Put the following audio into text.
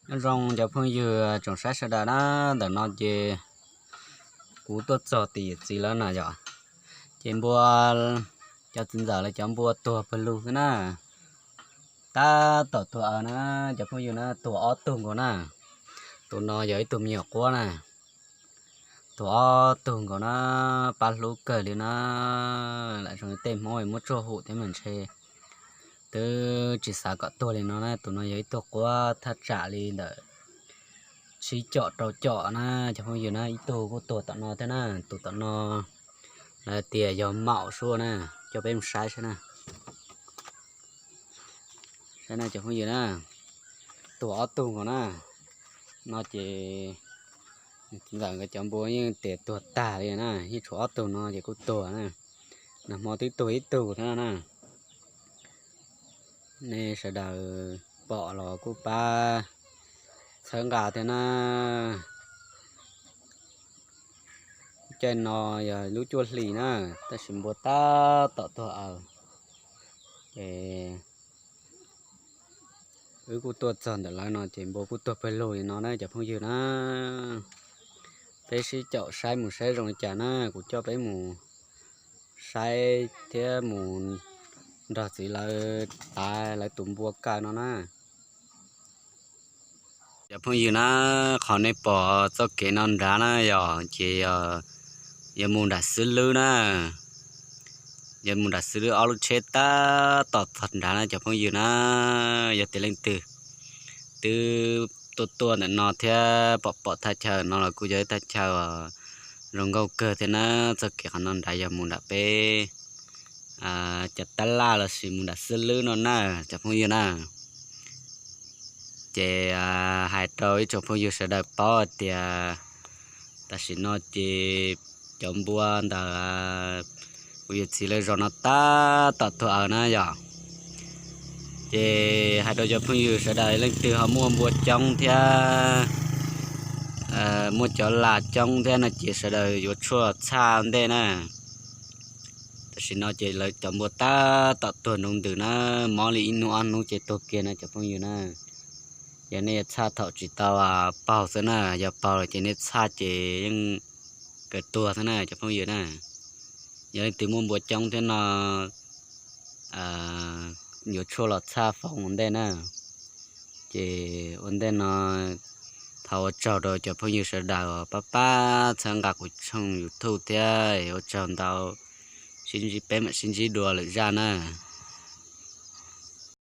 Nyob zoo cov phooj ywg tsoom saib sawv daws na, ntawm no ces kuv tuaj txog tim yawm txiv lawv na yom, ces npua, cov txiv ntxawm lawv cov npua tuag pawg lug xwb na. Tab tom tuag aws na, cov phooj ywg na, tuag ob tug nkaus na. Tus no yog ib tug me nyuam quab na, tuag ob tug nkaus na, pab hlub kawg li na. Lam zoo tej Hmoob muab tsuaj hum thiab mas ntshe twb tsis xav kom tuag li no na. Tus no yog ib tug quab thaj tsam li ntawm tsib com rau com na, cov phooj ywg na. Ib tug kuj tuag tom no thiab na, tus tom no lawv tias yog maum sub na, coj peb mus saib saib na. Saib na cov phooj ywg na, tuag ob tug nkaus na. No ces txiv ntxawm nkawd cov npua yeej tias tuag tag li na, yeej tshuav ob tug no ces kuj tuag na. Nag hmo twb tuag ib tug thiab no na. Nej sawv daws pom los kuj pab txhawb nqa thiab na. Caij no yog lub cuaj hlis na, tab sis npua tab tom tuag aws, ces wb kuj tuaj txog ntawm lawv no ces npua kuj tuag pawg lug li no na cov phooj ywg na. Peb sib caum saib mus saib zoo li cas na, kuv coj peb mus saib thiab mus nrog txiv lawv tav lawv tus npua kaw no na. Cov phooj ywg na, qhov nej pom txoj kev no nrad na yog ces yog mus nram xwb lwb na, yog mus nram xwb lwb ob lub tsheb tab tom txog nrad na cov phooj ywg na. Yog tias leej twg twb tuaj tuaj ntawm no thiab pom pom thaj chaw no los kuj yog ib thaj chaw zoo nkauj kawg thiab na. Txoj kev qhov no nrad yog mus nram peb cov tab laj lossis mus nram xwb lwb no na cov phooj ywg na. Ces hais rau ib tsoom phooj ywg sawv daws paub hais tias tam sim no ces cov npua ntawm kuv yawm txiv lawv zos no tab tom tuag aws na yom. Ces hais rau cov phooj ywg sawv daws leej twg ho muaj npua coob thiab muaj cov las coob thiab no ces sawv daws yuav tshuaj los txhaj ua ntej na. Tam sim no ces lawv cov npua tab tom tuag nroo ntws na, mob li ib hnub ob hnub ces tuag kiag na cov phooj ywg na. Yog nej yuav txhaj thaum tsis tau paug xwb na, yog paug lawm ces nej txhaj ces yeej kawg tuag xwb na cov phooj ywg na. Yog leej twg muaj npua coob thiab no yuav tshuaj los txhaj foom ua ntej na. Ces ua ntej no thov ua tsaug rau cov phooj ywg sawv daws pab pab txhawb nqa kuv tshooj YouTube thiab ua tsaug ntau. Sib ntsib peb mam sib ntsib dua lwm zaj na.